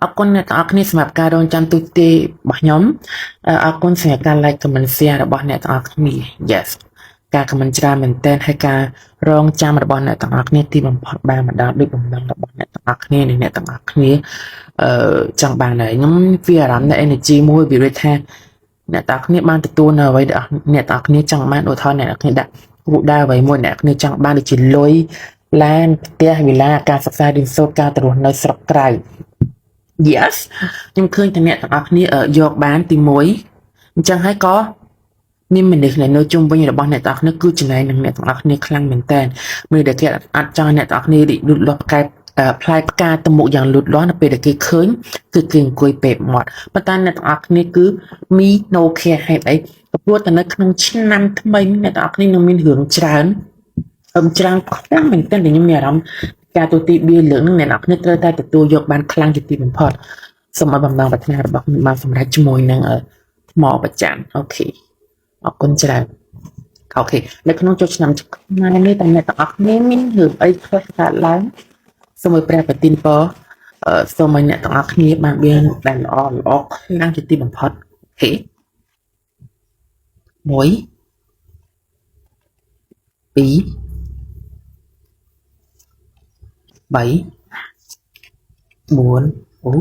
អរគុណអ្នកទាំងអស់គ្នាសម្រាប់ការរងចាំទូទេរបស់ខ្ញុំអរគុណសម្រាប់ការ like comment share របស់អ្នកទាំងអស់គ្នា Yes ការ comment ច្រើនមែនទែនហើយការរងចាំរបស់អ្នកទាំងអស់គ្នាទីបំផុតបានមកដល់ដូចបំណងរបស់អ្នកទាំងអស់គ្នានិងអ្នកទាំងអស់គ្នាចង់បានហើយខ្ញុំវាអារម្មណ៍នៃ energy មួយវាដូចថាអ្នកទាំងអស់គ្នាបានទទួលនៅអ្វីដែលអ្នកទាំងអស់គ្នាចង់បានឧទាហរណ៍អ្នកទាំងអស់គ្នាដាក់គោលដៅអ្វីមួយអ្នកគ្នាចង់បានដូចជាលុយឡានផ្ទះវិឡាការសិក្សារៀនសូត្រការទៅរស់នៅស្រុកក្រៅ Yes ខ្ញុំឃើញតែអ្នកទាំងអស់គ្នាយកបានទី1អញ្ចឹងហើយក៏មានមនុស្សនៅជុំវិញរបស់អ្នកទាំងអស់គ្នាគឺចំណែកនឹងអ្នកទាំងអស់គ្នាខ្លាំងមែនតើមនុស្សដែលគេអត់ចង់អ្នកទាំងអស់គ្នារីកលូតលាស់ផ្កាយផ្លែផ្កាទៅមុខយ៉ាងលូតលាស់នៅពេលដែលគេឃើញគឺគេអង្គុយពេបមាត់ប៉ុន្តែអ្នកទាំងអស់គ្នាគឺ me no care ហេតុអីព្រោះតែនៅក្នុងឆ្នាំថ្មីនេះអ្នកទាំងអស់គ្នានឹងមានរឿងច្រើនអឹមច្រើនខ្លាំងមែនទែនដែលខ្ញុំមានអារម្មណ៍ការទូទីបៀលើកនឹងអ្នកនរគ្នាត្រូវតែទទួលយកបានខ្លាំងជាទីបំផុតសូមឲ្យបំណងប្រាថ្នារបស់ខ្ញុំបានសម្រេចជាមួយនឹងថ្មប្រច័ន OK អរគុណច្រើន OK នៅក្នុងចូលឆ្នាំខ្មែរនេះតើអ្នកទាំងអស់គ្នាមានរឿងអីខ្លះកើតឡើងសូមឲ្យព្រះប្រទានពរសូមឲ្យអ្នកទាំងអស់គ្នាបានមានដែលល្អល្អខ្លាំងជាទីបំផុត OK 1 2 3 4អូ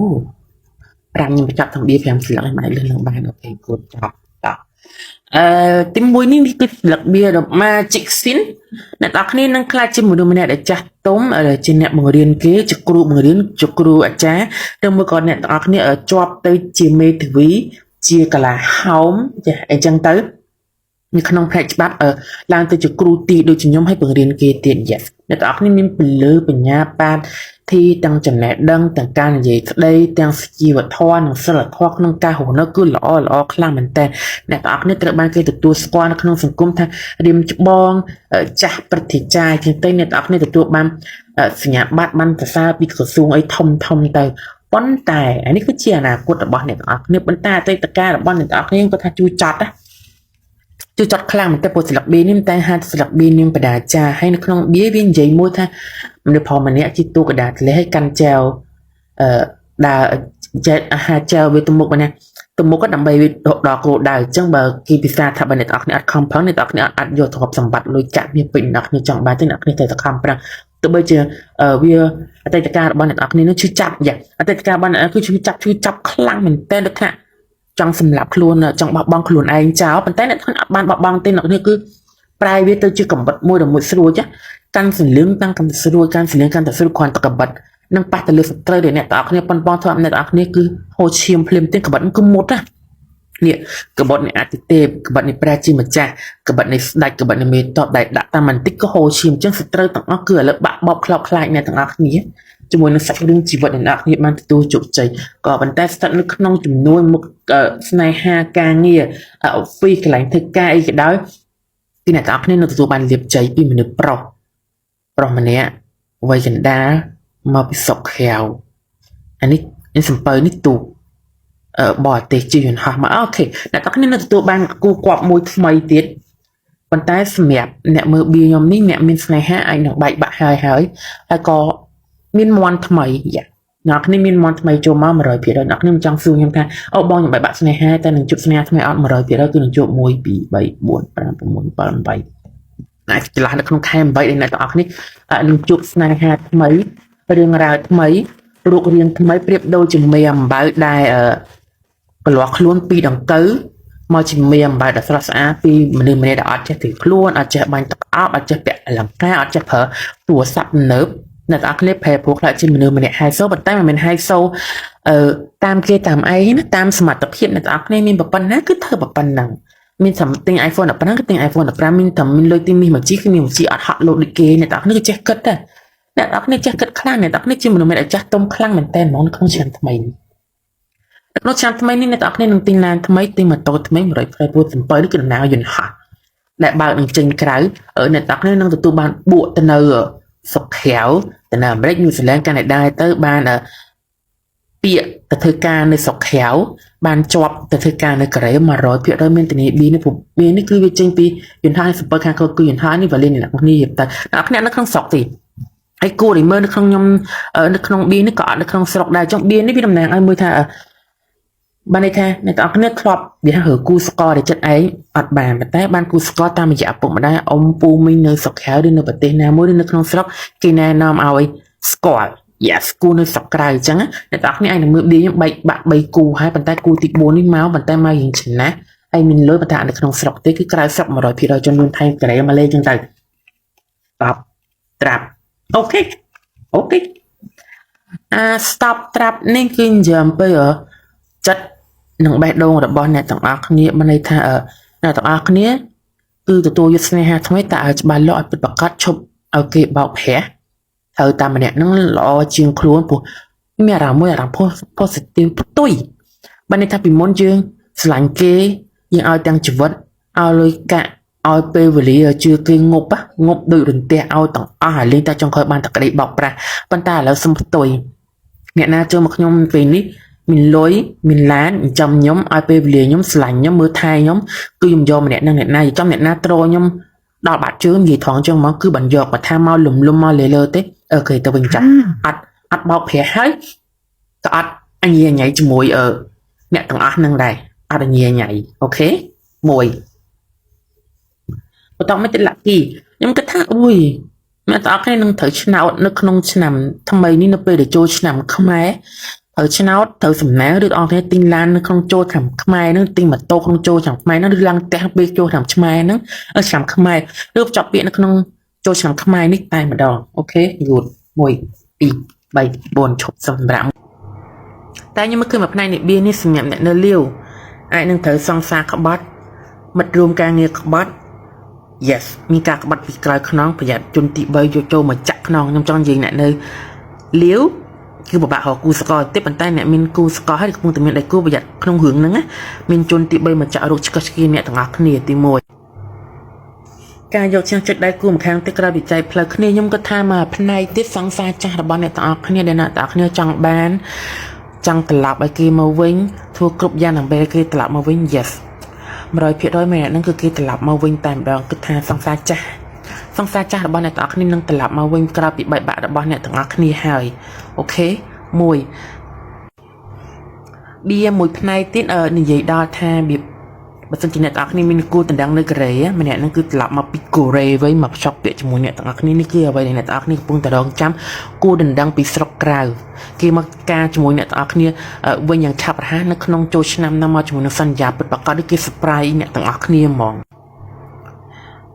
5ខ្ញុំបញ្ចប់ទាំងបៀ5ស្លឹកឲ្យមិនអាចលឿនឡើងបាន OK គួរចប់តោះទី1នេះគឺស្លឹកបៀរបស់ Magic Sin អ្នកទាំងអស់គ្នានឹងក្លាយជាមនុស្សម្នាក់ដែលចាស់ទុំជាអ្នកបង្រៀនគេជាគ្រូបង្រៀនជាគ្រូអាចារ្យឬមួយក៏អ្នកទាំងអស់គ្នាជាប់ទៅជាមេធាវីជាកលាហោមចាអីចឹងទៅនៅក្នុងផ្នែកច្បាប់ឡើងទៅជាគ្រូទីដូចជាខ្ញុំឲ្យបង្រៀនគេទៀត Yes អ្នកទាំងអស់គ្នាមានពលឺបញ្ញាបាតធីទាំងចំណេះដឹងទាំងការនិយាយស្ដីទាំងសុជីវធម៌និងសិលធម៌ក្នុងការរស់នៅគឺល្អល្អខ្លាំងមែនតើអ្នកទាំងអស់គ្នាត្រូវបានគេទទួលស្គាល់នៅក្នុងសង្គមថារៀមច្បងចាស់ព្រឹទ្ធាចារ្យជាងទៅអ្នកទាំងអស់គ្នាទទួលបានសញ្ញាបត្របានសរសើរពីក្រសួងអីធំធំទៅប៉ុន្តែអានេះគឺជាអនាគតរបស់អ្នកទាំងអស់គ្នាប៉ុន្តែអតីតកាលរបស់អ្នកទាំងអស់គ្នាគាត់ថាជួយចត់ណាជួយចត់ខ្លាំងមែនតើព្រោះស្លឹកបៀនេះតែហាត់ស្លឹកបៀនាងបដាចាហើយនៅក្នុងបៀវានិយាយមួយថាមនុស្សប្រុសម្នាក់ជាទូកដាទលេឲ្យកាន់ចែវអឺដើរចែកអាហារចែវវាទៅមុខណាទៅមុខក៏ដើម្បីវាដល់គោលដៅអញ្ចឹងបើគេពិសាថាបើអ្នកទាំងអស់គ្នាអត់ខំប្រឹងអ្នកទាំងអស់គ្នាអត់អាចយកទ្រព្យសម្បត្តិលុយកាក់មានពេញអ្នកគ្នាចង់បានទេអ្នកគ្នាត្រូវតែខំប្រឹងទោះបីជាវាអតីតកាលរបស់អ្នកទាំងអស់គ្នានឹងឈឺចាប់យ៉ាអតីតកាលរបស់អ្នកគឺឈឺចាប់ឈឺចាប់ខ្លាំងមែនតើដូចថាចង់សម្លាប់ខ្លួនចង់បោះបង់ខ្លួនឯងចោលប៉ុន្តែអ្នកទាំងអត់បានបោះបង់ទេអ្នកនេះគឺប្រែវាទៅជាកំបិតមួយដ៏មួយស្រួចកាន់សលឹងតាំងកាន់ស្រួចកាន់សលឹងកាន់តែស្រួចគ្រាន់តែកំបិតនឹងប៉ះទៅលើសត្រូវដែលអ្នកទាំងអស់គ្នាប៉ុនប៉ងធ្វើអ្នកទាំងអស់គ្នាគឺហូរឈាមភ្លាមទេកំបិតគឺមុតណានេះកបិតនៃអតិទេពកបិតនៃព្រះជាម្ចាស់កបិតនៃស្ដេចកបិតនៃមេតបដែលដាក់តាមបន្តិចក៏ហូរឈាមអញ្ចឹងសត្រូវទាំងអស់គឺឥឡូវបាក់បោកខ្លោបខ្លាចអ្នកទាំងអស់គ្នាជាមួយនឹងសាច់រឿងជីវិតអ្នកទាំងអស់គ្នាបានទទួលជោគជ័យក៏ប៉ុន្តែស្ថិតនៅក្នុងចំនួនមុខស្នេហាការងារ office កន្លែងធ្វើការអីក៏ដោយគឺអ្នកទាំងអស់គ្នានឹងទទួលបានលាភជ័យពីមនុស្សប្រុសប្រុសម្នាក់វ័យកណ្ដាលមកពីស្រុកក្រៅអានេះនេះសំពៅនេះទូកបរទេសជាយន្តហោះមក OK អ្នកទាំងគ្នានឹងទទួលបានគូគប់មួយថ្មីទៀតប៉ុន្តែសម្រាប់អ្នកមើលបៀខ្ញុំនេះអ្នកមានស្នេហាអាចនឹងបែកបាក់ហើយហើយហើយក៏មានមន់ថ្មីយ៉ាអ្នកគ្នាមានមន់ថ្មីចូលមក100%អ្នកគ្នាមិនចង់សួរខ្ញុំថាអូបងខ្ញុំបែកបាក់ស្នេហាតែនឹងជួបស្នេហាថ្មីអត់100%គឺនឹងជួប1 2 3 4 5 6 7 8អាចចន្លោះនៅក្នុងខែ8ដែលអ្នកទាំងអស់គ្នានឹងជួបស្នេហាថ្មីរឿងរ៉ាវថ្មីរូបរាងថ្មីប្រៀបដូចជាមេអំបៅដែលប្រលាស់ខ្លួនពីដង្កូវមកជាមេអំបៅដ៏ស្រស់ស្អាតពីមនុស្សម្នាក់ដែលអត់ចេះទីខ្លួនអត់ចេះបាញ់ទឹកអប់អត់ចេះពាក់អលង្ការអត់ចេះប្រើទូរស័ព្ទទំនើបអ្នកទាំងអស់គ្នាប្រែព្រោះខ្លាចជាមនុស្សម្នាក់ហៃសូប៉ុន្តែមិនមែនហៃសូតាមគេតាមឯងណាតាមសមត្ថភាពអ្នកទាំងអស់គ្នាមានប៉ុណ្ណាគឺធ្វើប៉ុណ្ណឹងមានតែទិញ iPhone 15គឺទិញ iPhone 15មានតែមានលុយទិញមាសមួយជីគឺមានមួយជីអត់ហក់លោតដូចគេអ្នកទាំងអស់គ្នាគឺចេះគិតដែរអ្នកទាំងអស់គ្នាចេះគិតខ្លាំងអ្នកទាំងអស់គ្នាជាមនុស្សម្នាក់ដែលចាស់ទុំខ្លាំងមែនតើហ្មងក្នុងឆ្នាំថ្មីនេះក្នុងឆ្នាំថ្មីនេះអ្នកទាំងអស់គ្នានឹងទិញឡានថ្មីទិញម៉ូតូថ្មី100ព្រោះសំពៅនេះគឺដំណើរយន្តហោះដែលបើកនឹងចេញក្រៅអ្នកទាំងអស់គ្នានឹងទទួលបានបួកទៅនៅស្រុកក្រៅទៅនៅអាមេរិកញូហ្សេឡង់កាណាដាទៅបានពាក្យទៅធ្វើការនៅស្រុកក្រៅបានជាប់ទៅធ្វើការនៅកូរ៉េ100%មានធានា B នេះព្រោះ B នេះគឺវាចេញពីយន្តហោះសំពៅខាងក្រៅគឺយន្តហោះនេះវ៉ាលីនអ្នកគ្នាតែអ្នកគ្នានៅក្នុងស្រុកទេ ហើយគួរដែលមើលនៅក្នុងខ្ញុំនៅក្នុងបៀនេះក៏អត់នៅក្នុងស្រុកដែរចុងបៀនេះវាតំណាងឲ្យមួយថាបានន័យថាអ្នកទាំងអស់គ្នាធ្លាប់វាហៅគូស្កដែលចិត្តឯងអត់បានប៉ុន្តែបានគូស្កតាមរយៈឪពុកម្ដាយអ៊ំពូមីងនៅស្រុកក្រៅឬនៅប្រទេសណាមួយឬនៅក្នុងស្រុកគេណែនាំឲ្យស្គាល់ yes គូនៅស្រុកក្រៅអញ្ចឹងអ្នកទាំងអស់គ្នាអាចនឹងមើលបៀខ្ញុំបែកបាក់3គូហើយប៉ុន្តែគូទី4នេះមកប៉ុន្តែមកយើងចំណាស់ហើយមានលុយប៉ុន្តែអត់នៅក្នុងស្រុកទេគឺក្រៅស្រុក100%ជនរួមថៃកូរ៉េម៉ាឡេអញ្ចឹងទៅតបត្រាប់ okay okay អា stop ត្រាប់នេះគឺនិយាយអំពីចិត្តនិងបេះដូងរបស់អ្នកទាំងអស់គ្នាមានន័យថាអ្នកទាំងអស់គ្នាគឺទទួលយកស្នេហាថ្មីតែឲ្យច្បាស់លាស់ឲ្យពិតប្រាកដឈប់ឲ្យគេបោកប្រាស់ត្រូវតាមម្នាក់ហ្នឹងល្អជាងខ្លួនព្រោះមានអារម្មណ៍មួយអារម្មណ៍ positive ផ្ទុយបានន័យថាពីមុនយើងស្រឡាញ់គេយើងឲ្យទាំងជីវិតឲ្យលុយកាក់ឲ្យពេលវេលាជឿគេងប់ងប់ដូចរន្ទះឲ្យទាំងអស់ឲ្យលេងតែចុងក្រោយបានតែក្តីបោកប្រាស់ប៉ុន្តែឥឡូវសុំផ្ទុយអ្នកណាចូលមកខ្ញុំពេលនេះមានលុយមានឡានចិញ្ចឹមខ្ញុំឲ្យពេលវេលាខ្ញុំស្រឡាញ់ខ្ញុំមើលថែខ្ញុំគឺខ្ញុំយកម្នាក់នឹងអ្នកណាចំអ្នកណាត្រខ្ញុំដល់បាត់ជើងនិយាយថងចឹងមកគឺបានយកបើថាមកលំលំមកលេលើទេ okay ទៅវិញចាស់អត់អត់បោកប្រាស់ហើយក៏អត់អញញ៉ៃជាមួយអឺអ្នកទាំងអស់នឹងដែរអត់ញញ៉ៃ okay មួយបន្តមកទៀត lucky ខ្ញុំគិតថាអុយអ្នកទាំងអស់គ្នានឹងត្រូវឆ្នោតនៅក្នុងឆ្នាំថ្មីនេះនៅពេលដែលចូលឆ្នាំខ្មែរត្រូវឆ្នោតត្រូវសំណាងឬបងប្អូនទិញឡាននៅក្នុងចូលឆ្នាំខ្មែរនឹងទិញម៉ូតូក្នុងចូលឆ្នាំខ្មែរនឹងឬឡើងផ្ទះពេលចូលឆ្នាំខ្មែរនឹងឆ្នាំខ្មែរឬបញ្ចប់ពាក្យនៅក្នុងចូលឆ្នាំខ្មែរនេះតែម្ដង okay good 1 2 3 4ឈប់សម្រាប់តែខ្ញុំមើលឃើញមួយផ្នែកនៃបៀនេះសម្រាប់អ្នកនៅលាវអាចនឹងត្រូវសង្សារក្បត់មិត្តរួមការងារក្បត់ yes មានការក្បត់ពីក្រោយខ្នងប្រយ័ត្នជនទី3យកចូលមកចាក់ខ្នងខ្ញុំចង់និយាយអ្នកនៅលាវគឺពិបាករកគូស្កល់ទេប៉ុន្តែអ្នកមានគូស្កល់ហើយកំពុងតែមានដៃគូប្រយ័ត្នក្នុងរឿងហ្នឹងណាមានជនទី3មកចាក់រោគឆ្កឹះឆ្កៀអ្នកទាំងអស់គ្នាទី1ការយកឈ្នះចិត្តដៃគូម្ខាងទៀតក្រោយវិច័យផ្លូវគ្នាខ្ញុំក៏ថាមកផ្នែកទៀតសង្សារចាស់របស់អ្នកទាំងអស់គ្នាដែលអ្នកទាំងអស់គ្នាចង់បានចង់ត្រឡប់ឲ្យគេមកវិញធ្វើគ្រប់យ៉ាងដើម្បីឲ្យគេត្រឡប់មកវិញ yes 100%ម្នាក់ហ្នឹងគឺគេត្រឡប់មកវិញតែម្ដងគិតថាសង្សារចាស់សង្សារចាស់របស់អ្នកទាំងអស់គ្នានឹងត្រឡប់មកវិញក្រោយពីបែកបាក់របស់អ្នកទាំងអស់គ្នាហើយ okay មួយបៀមួយផ្នែកទៀតនិយាយដល់ថាបៀបើសិនជាអ្នកទាំងអស់គ្នាមានគូដណ្ដឹងនៅកូរ៉េម្នាក់ហ្នឹងគឺត្រឡប់មកពីកូរ៉េវិញមកភ្ជាប់ពាក្យជាមួយអ្នកទាំងអស់គ្នានេះគឺអ្វីដែលអ្នកទាំងអស់គ្នាកំពុងតែរងចាំគូដណ្ដឹងពីស្រុកក្រៅគេមកការជាមួយអ្នកទាំងអស់គ្នាវិញយ៉ាងឆាប់រហ័សនៅក្នុងចូលឆ្នាំហ្នឹងមកជាមួយនឹងសន្យាពិតប្រាកដគឺគេ surprise អ្នកទាំងអស់គ្នាហ្មង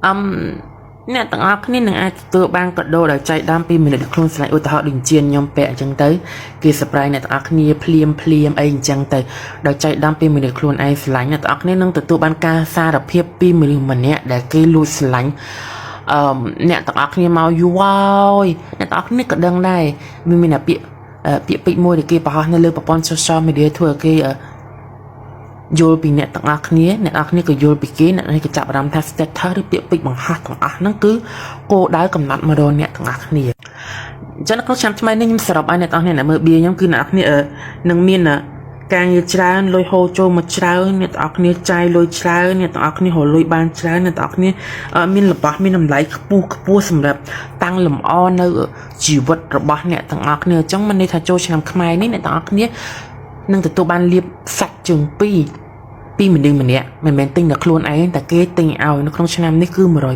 អឹមអ្នកទាំងអស់គ្នានឹងអាចទទួលបានកាដូដោយចៃដន្យពីមនុស្សដែលខ្លួនស្រឡាញ់ឧទាហរណ៍ដូចជាខ្ញុំពាក់អញ្ចឹងទៅគេ surprise អ្នកទាំងអស់គ្នាភ្លាមភ្លាមអីអញ្ចឹងទៅដោយចៃដន្យពីមនុស្សខ្លួនឯងស្រឡាញ់អ្នកទាំងអស់គ្នានឹងទទួលបានការសារភាពពីមនុស្សម្នាក់ដែលគេលួចស្រឡាញ់អឺអ្នកទាំងអស់គ្នាមកយូរហើយអ្នកទាំងអស់គ្នាក៏ដឹងដែរវាមានអាពាក្យពាក្យពេចន៍មួយដែលគេបង្ហោះនៅលើប្រព័ន្ធ social media ធ្វើឲ្យគេយល់ពីអ្នកទាំងអស់គ្នាអ្នកទាំងអស់គ្នាក៏យល់ពីគេអ្នកនេះក៏ចាប់អារម្មណ៍ថា status ឬពាក្យពេចន៍បង្ហោះទាំងអស់ហ្នឹងគឺគោលដៅកំណត់មករកអ្នកទាំងអស់គ្នាអញ្ចឹងក្នុងឆ្នាំថ្មីនេះខ្ញុំសរុបឲ្យអ្នកទាំងអស់គ្នាអ្នកមើលបៀខ្ញុំគឺអ្នកទាំងអស់គ្នានឹងមានការងារច្រើនលុយហូរចូលមកច្រើនអ្នកទាំងអស់គ្នាចាយលុយច្រើនអ្នកទាំងអស់គ្នារកលុយបានច្រើនអ្នកទាំងអស់គ្នាមានរបស់មានតម្លៃខ្ពស់ខ្ពស់សម្រាប់តាំងលម្អនៅជីវិតរបស់អ្នកទាំងអស់គ្នាអញ្ចឹងមិនន័យថាចូលឆ្នាំខ្មែរនេះអ្នកទាំងអស់គ្នានឹងទទួលបានលៀបសាច់ជើងពីរពីមនុស្សម្នាក់មិនមែនទិញដល់ខ្លួនឯងតែគេទិញឲ្យនៅក្នុងឆ្នាំនេះគឺ100%អ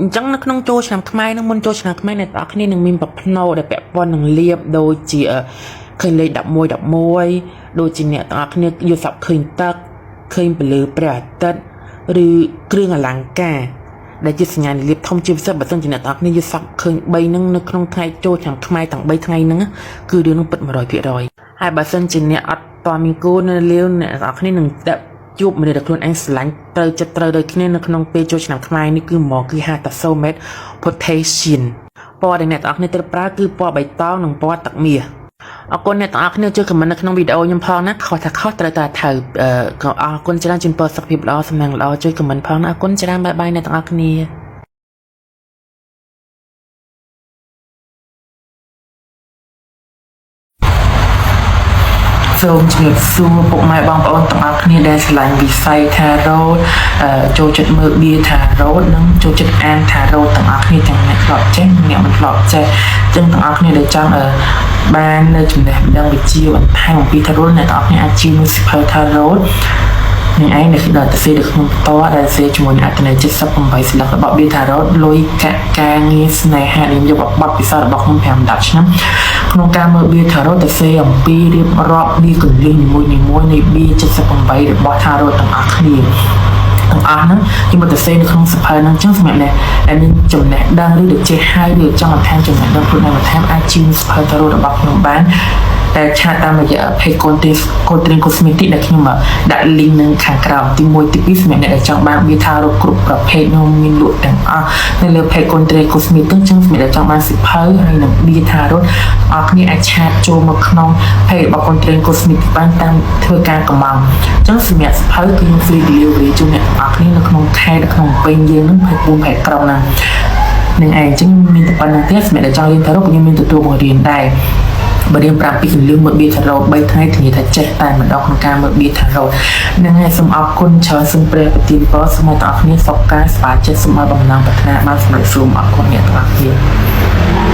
ញ្ចឹងនៅក្នុងចូលឆ្នាំខ្មែរនឹងមុនចូលឆ្នាំខ្មែរអ្នកទាំងអស់គ្នានឹងមានប្រភ្នោដែលពាក់ព័ន្ធនឹងលៀបដូចជាឃើញលេខ11 11ដូចជាអ្នកទាំងអស់គ្នាយល់សប្តិឃើញទឹកឃើញពលឺព្រះអាទិត្យឬគ្រឿងអលង្ការដែលជាសញ្ញានៃលៀបធំជាពិសេសបើសិនជាអ្នកទាំងអស់គ្នាយល់សប្តិឃើញ3ហ្នឹងនៅក្នុងថ្ងៃចូលឆ្នាំខ្មែរទាំង3ថ្ងៃហ្នឹងគឺរឿងហ្នឹងពិត100%ហើយបើសិនជាអ្នកអត់តមានគូនៅលាវអ្នកទាំងអស់គ្នានឹងដាក់ជួបមនុស្សដែលខ្លួនឯងស្រឡាញ់ត្រូវចិត្តត្រូវដូចគ្នានៅក្នុងពេលចូលឆ្នាំខ្មែរនេះគឺហ្មងគឺហៅថា soulmate potential ពណ៌ដែលអ្នកទាំងអស់គ្នាត្រូវប្រើគឺពណ៌បៃតងនិងពណ៌ទឹកមាសអរគុណអ្នកទាំងអស់គ្នាជួយ comment នៅក្នុងវីដេអូខ្ញុំផងណាខុសថាខុសត្រូវតែត្រូវក៏អរគុណច្រើនជូនពរសុខភាពល្អសំណាងល្អជួយ comment ផងណាអរគុណច្រើន bye bye អ្នកទាំងអស់គ្នា សូមជំរាបសួរពុកម៉ែបងប្អូនទាំងអស់គ្នាដែលស្រឡាញ់វិស័យ Tarot ចូលចិត្តមើលបៀ Tarot និងចូលចិត្តអាន Tarot ទាំងអស់គ្នាទាំងអ្នកធ្លាប់ចេះនិងអ្នកមិនធ្លាប់ចេះអញ្ចឹងទាំងអស់គ្នាដែលចង់បាននៅចំណេះដឹងវិជ្ជាបន្ថែមអំពី Tarot អ្នកទាំងអស់គ្នាអាចជាមើលសៀវភៅ Tarot នឹងឯងដែលដល់ទៅសេនៅក្នុងផ្ទាល់ដែលសេជាមួយនឹងអត្ថន័យ78ស្លឹករបស់បៀ Tarot លុយកាក់ការងារស្នេហានេះយកបទពិសោធន៍របស់ខ្ញុំ5 10ឆ្នាំក្នុងការមើលបៀ Tarot ទៅសេអំពីរៀបរាប់បៀកលិះនីមួយៗនៃបៀ78របស់ Tarot ទាំងអស់គ្នាទាំងអស់ហ្នឹងខ្ញុំមកទៅសេនៅក្នុងសៀវភៅហ្នឹងអញ្ចឹងសម្រាប់អ្នកដែលមានចំណេះដឹងឬដែលចេះហើយឬចង់បន្ថែមចំណេះដឹងខ្លួនឯងបន្ថែមអាចជាសៀវភៅ Tarot របស់ខ្ញុំបានតែchat តាមរយៈ page content content cosmetic ដែលខ្ញុំដាក់ link នឹងខាងក្រោមទី1ទី2សម្រាប់អ្នកដែលចង់បានបៀ Tarot គ្រប់ប្រភេទខ្ញុំមានលក់ទាំងអស់នៅលើ page content cosmetic អញ្ចឹងសម្រាប់អ្នកចង់បានសៀវភៅហើយនិងបៀ Tarot អរគ្នាអាច chat ចូលមកក្នុង page របស់ content cosmetic បានតាមធ្វើការកម្មង់អញ្ចឹងសម្រាប់សៀវភៅគឺខ្ញុំ free delivery ជូនអ្នកទាំងអស់គ្នានៅក្នុងខេត្តនៅក្នុងពេញយើងហ្នឹង24ខេត្តក្រុងហ្នឹងនឹងឯងអញ្ចឹងមានតែប៉ុណ្្នឹងទេសម្រាប់ដែលចង់រៀន Tarot ក៏ខ្ញុំមានទទួលបង្រៀនដែរបើរៀនប្រាប់ពីគន្លឹះមើលបៀ Tarot 3ថ្ងៃធានាថាចេះតែម្ដងក្នុងការមើលបៀ Tarot នឹងហើយសូមអរគុណច្រើនសូមព្រះប្រទានពរសូមឲ្យទាំងអស់គ្នាសុខកាយសប្បាយចិត្តសូមឲ្យបំណងប្រាថ្នាបានសម្រេចសូមអរគុណអ្នកទាំងអស់គ្នា។